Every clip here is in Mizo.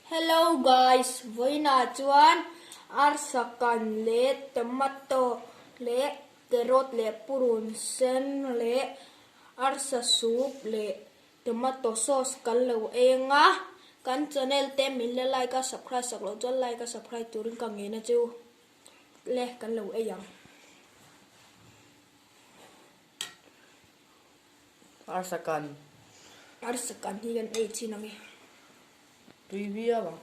Hello guys, vawiinah chuan arsa kan leh tomato leh carrot leh purun sen leh arsa soup leh tomato sauce kan lo eng a, kan channel te min la like a subscribe sak loh chuan like a subscribe turin ka ngen a chu le kan lo ei ang. Arsa kan. Arsa kan hi kan ei chin ang e. Tui viau ang.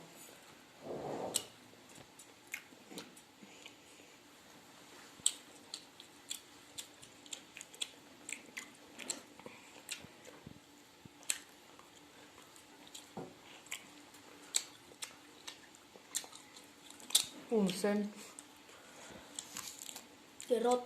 Pum sen. Carrot.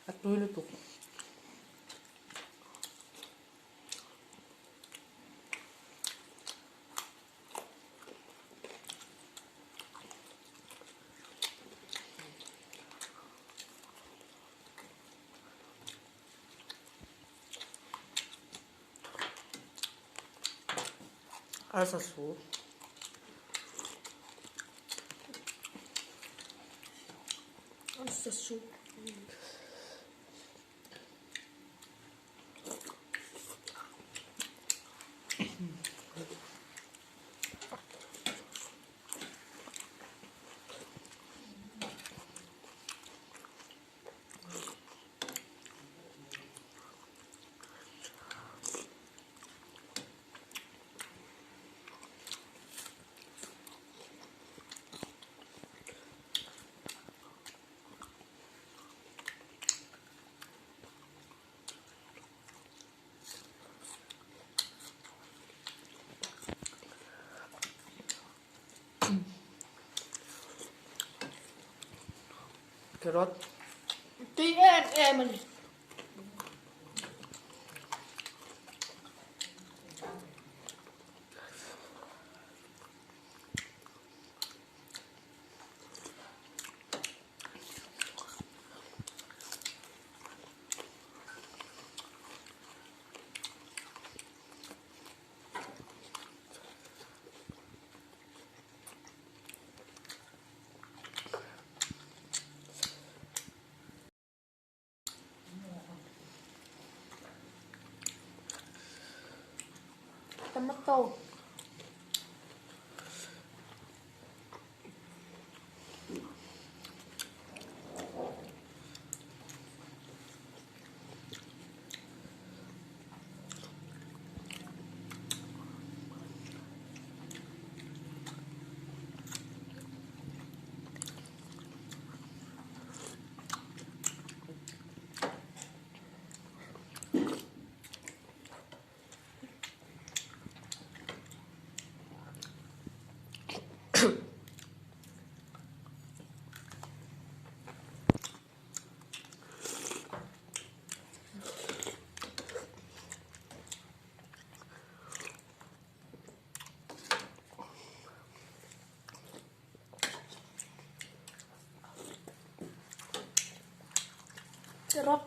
A tui lutuk. Arsa su. Arsa su. Carrot. Tui em em a ni. Tomato. Carrot.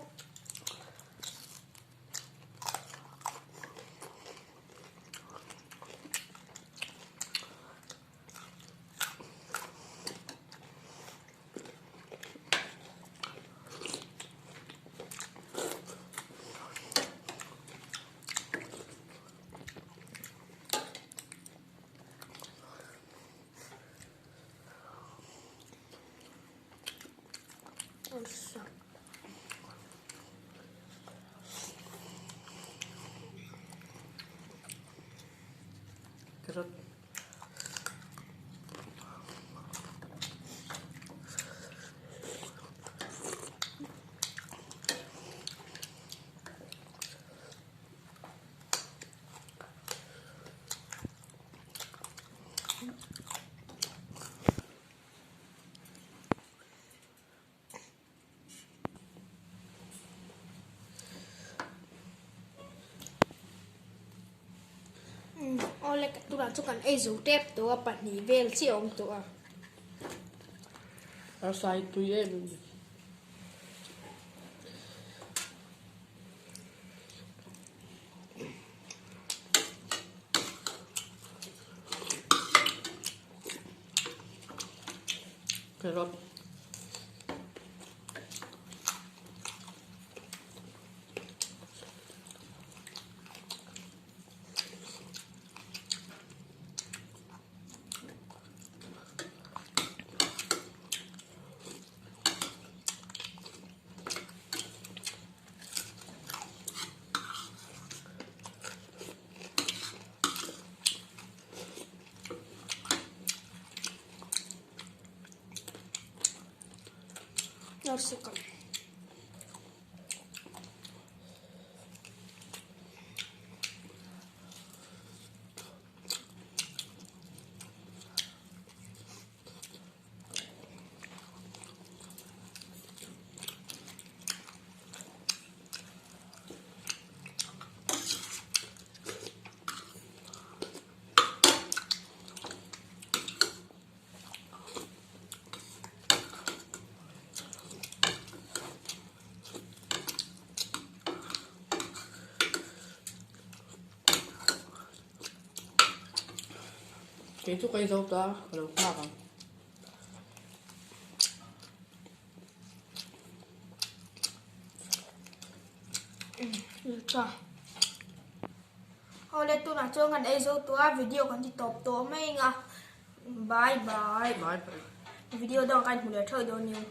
Carrot. Awle. Awle tunah chu kan ei zo tep tawh a, pahnih vel chiah a awm tawh a. Arsa hi tui em em ni. Carrot. Arsa kan. Kei chu ka i zo ta ka lo nghak ang. Awle tunah chuan kan ei zo tawh a video kan ti tawp tawh mai ang a bye bye Bye bye. Video dang kan hmu leh theuh dawn nia.